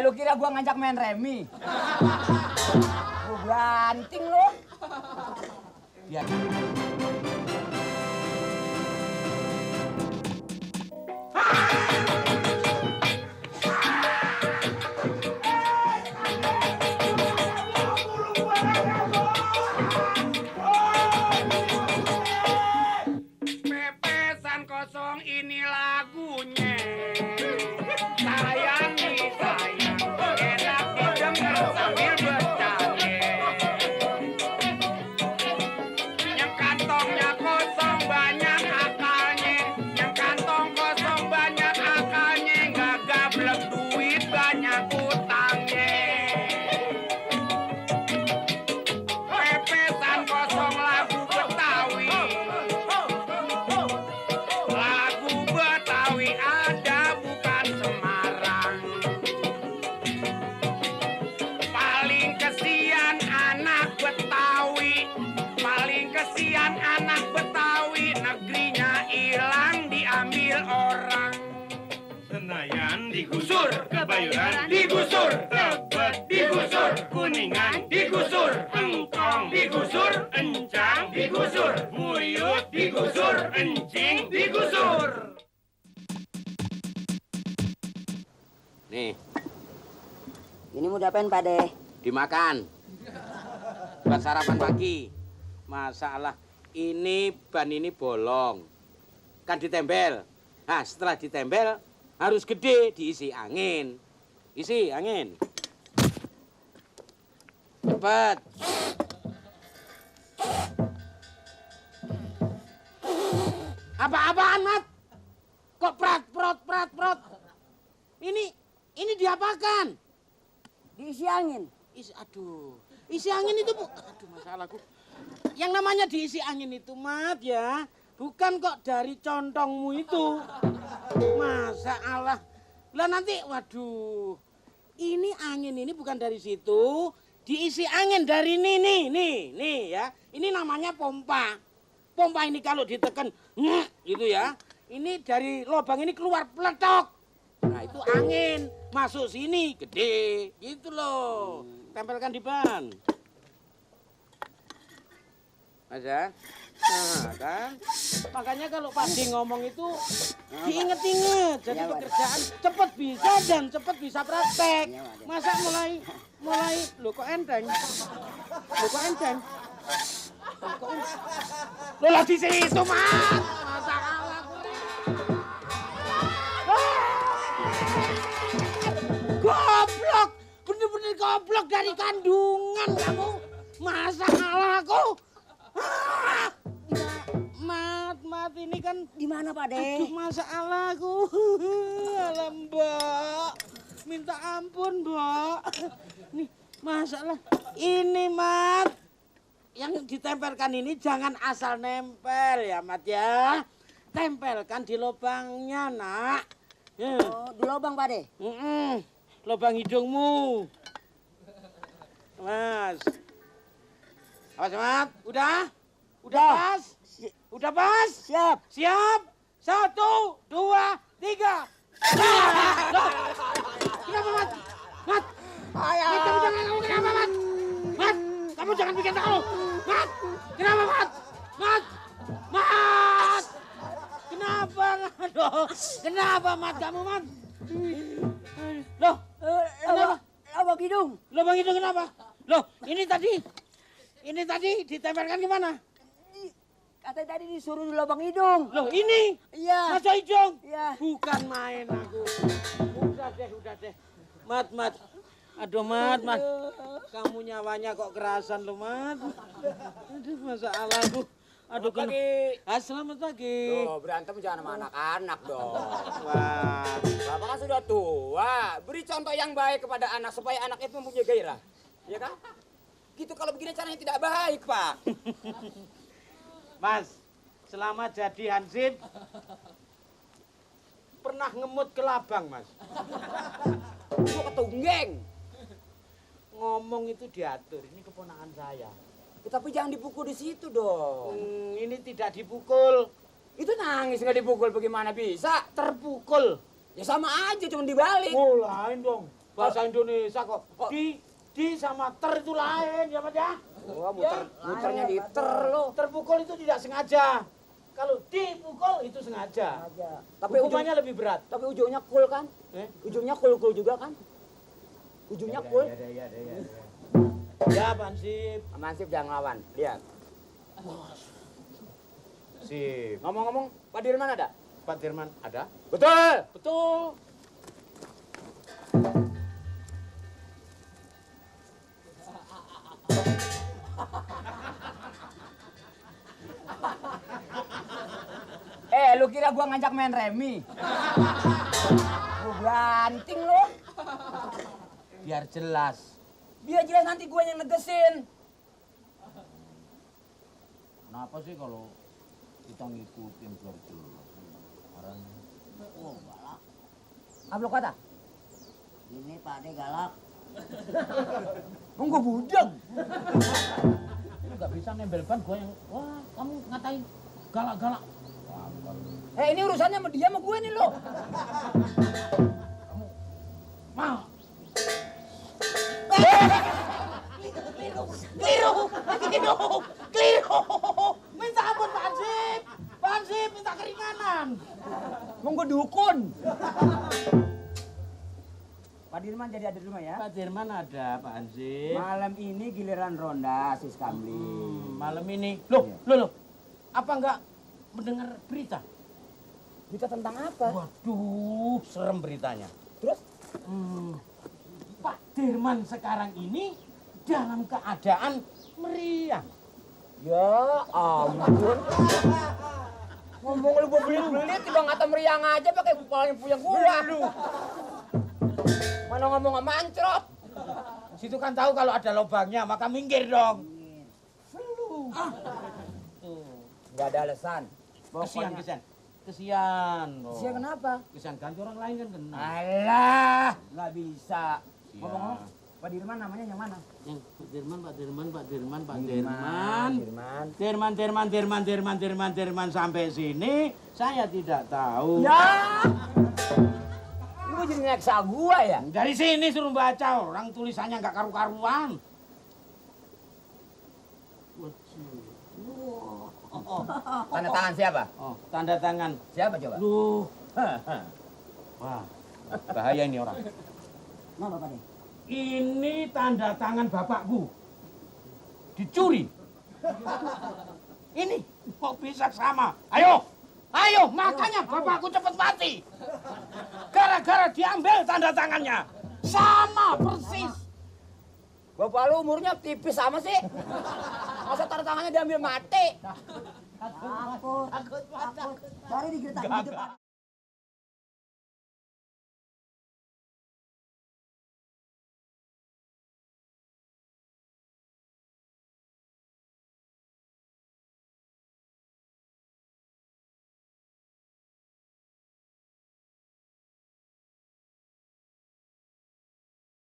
Lu kira gua ngajak main remi? Gua banting lu. Biar Pepesan kosong ini lagunya. Sayang nih sayang, enak didengar sambil bercanda. Yang kantongnya kosong banyak akalnya, yang kantong kosong banyak akalnya, nggak gablek duit banyak utangnya. Pepesan kosong lagu Betawi. Lagu Betawi ada bukan Semarang. Paling kesian anak Betawi, paling kesian anak Betawi, negerinya hilang diambil orang. Senayan digusur, Kebayoran digusur, Tebet digusur, Kuningan digusur, Engkong digusur, Encang digusur, Muyut digusur, Encing digusur. Nih, Ini mau diapain, Pak De? dimakan. Buat sarapan pagi. Masalah ini ban ini bolong. Kan ditempel. Nah, setelah ditempel harus gede, diisi angin. Isi angin. Cepat. Apa-apaan, Mat? Kok prot? Ini diapakan? Diisi angin. Isi angin itu aduh masalahku. Yang namanya diisi angin itu, Mat, ya. Bukan kok dari contongmu itu. Masalah. Lah nanti, waduh. Ini angin ini bukan dari situ. Diisi angin dari nih ya. Ini namanya pompa. Pompa ini kalau ditekan, gitu ya. Ini dari lubang ini keluar peletok. Nah itu angin. Masuk sini, gede. Gitu loh. Tempelkan di ban. Mas ya? Nah kan. Makanya kalau Pak D ngomong itu diinget-inget. Jadi Ya, Pak. pekerjaan cepat bisa dan cepat bisa praktek. Ya, Pak. Masa mulai loh kok enteng? Loh lah di situ, Mas. Masalah. Goblok, bener-bener goblok dari kandungan kamu. Masalah aku. Mat ini kan Di mana, Pak De? aduh masalahku. Alam, Mbak. Minta ampun, Mbak. Nih, masalah ini, Mat. Yang ditempelkan ini jangan asal nempel ya, Mat ya. Tempelkan di lubangnya, Nak. Ya. Oh, di lubang, Pak De. Lubang hidungmu. Mas. Awas, Mat. Udah? Udah pas? Udah pas? Siap. Siap? 1, 2, 3. Kenapa, Mat? Mat! Mat, kamu jangan kamu kenapa, Mat? Mat! Kamu jangan bikin tahu. Mat! Kenapa, Mat? Mat! Mat! Kenapa? Aduh, kenapa, Mat? Kamu, Mat? Loh, kenapa? Lubang hidung. Lubang hidung kenapa? Loh, ini tadi ditempelkan gimana? Katanya tadi disuruh di lubang hidung. Loh, ini? Iya. Masa hidung? Iya. Bukan main aku. Udah deh. Mat. Aduh, Mat. Kamu nyawanya kok kerasan loh, Mat. Aduh, masalahku. Aduh, selamat pagi. Loh, berantem jangan sama anak-anak dong. Wah. Bapak kan sudah tua. Beri contoh yang baik kepada anak supaya anak itu mempunyai gairah. Ya kan? Gitu kalau begini caranya tidak baik, Pak. Mas, selama jadi hansip pernah ngemut ke labang, Mas? Gua ketunggeng. Ngomong itu diatur, ini keponakan saya. Tapi jangan dipukul di situ dong. Ini tidak dipukul. Itu nangis nggak dipukul bagaimana bisa? Terpukul. Ya sama aja cuma dibalik. Oh, lain dong. Bahasa Indonesia kok. Di sama ter itu lain ya Pak ya. Wah, muternya di ter lo. Terpukul itu tidak sengaja. Kalau dipukul itu sengaja. Tapi Hukumannya lebih berat. Tapi ujungnya cool kan? Ujungnya cool juga kan? Ujungnya cool. Ya, Pak Ansip. Mansip jangan lawan. Lihat. Sip. Ngomong-ngomong, Pak Dirman ada? Pak Dirman ada? Betul. Betul. Lu kira gua ngajak main remi? Lu banting lu. Biar jelas. Biar jelas nanti gua yang negesin. Kenapa sih kalau kita ngikutin biar jelas? Oh, galak. Apa lu kata? Ini Pak De galak. Gua budek. Lu nggak bisa nembel ban gue yang, wah kamu ngatain galak-galak. Ini urusannya sama dia sama gue nih lo. Kamu mau? Keliru. Minta ampun Pak Ansip. Pak Ansip minta keringanan. Mau gue dukun. Pak Dirman jadi ada di rumah ya? Pak Dirman ada Pak Ansip. Malam ini giliran ronda Sis Kamling. Malam ini, loh. Apa enggak mendengar berita? Berita tentang apa? Waduh, serem beritanya. Terus? Pak Dirman sekarang ini dalam keadaan meriang. Ya ampun. Ngomong lu gue belit-belit, tiba ngata meriang aja pakai kepalanya punya gua. Mana ngomong sama ancrot. Situ kan tahu kalau ada lubangnya, maka minggir dong. Nggak ada alasan. Kesian. Kesian kenapa? Kesian ganti orang lain kan kena. Alah, nggak bisa. Ngomong-ngomong, Pak Dirman namanya yang mana? Pak Dirman. Dirman sampai sini saya tidak tahu. Ya. Lu jadi nyeksa gua ya? Dari sini suruh baca, orang tulisannya nggak karu-karuan. Tanda tangan siapa? Oh, tanda tangan. Siapa coba? Duh. Wah, bahaya ini orang. Kenapa Pak De? Ini tanda tangan bapakku. Dicuri. Ini kok bisa sama? Ayo, makanya bapakku cepat mati. Gara-gara diambil tanda tangannya. Sama persis. Bapak lu umurnya tipis sama sih. Masa tanda tangannya diambil mati? Takut. Baru digertak di depan.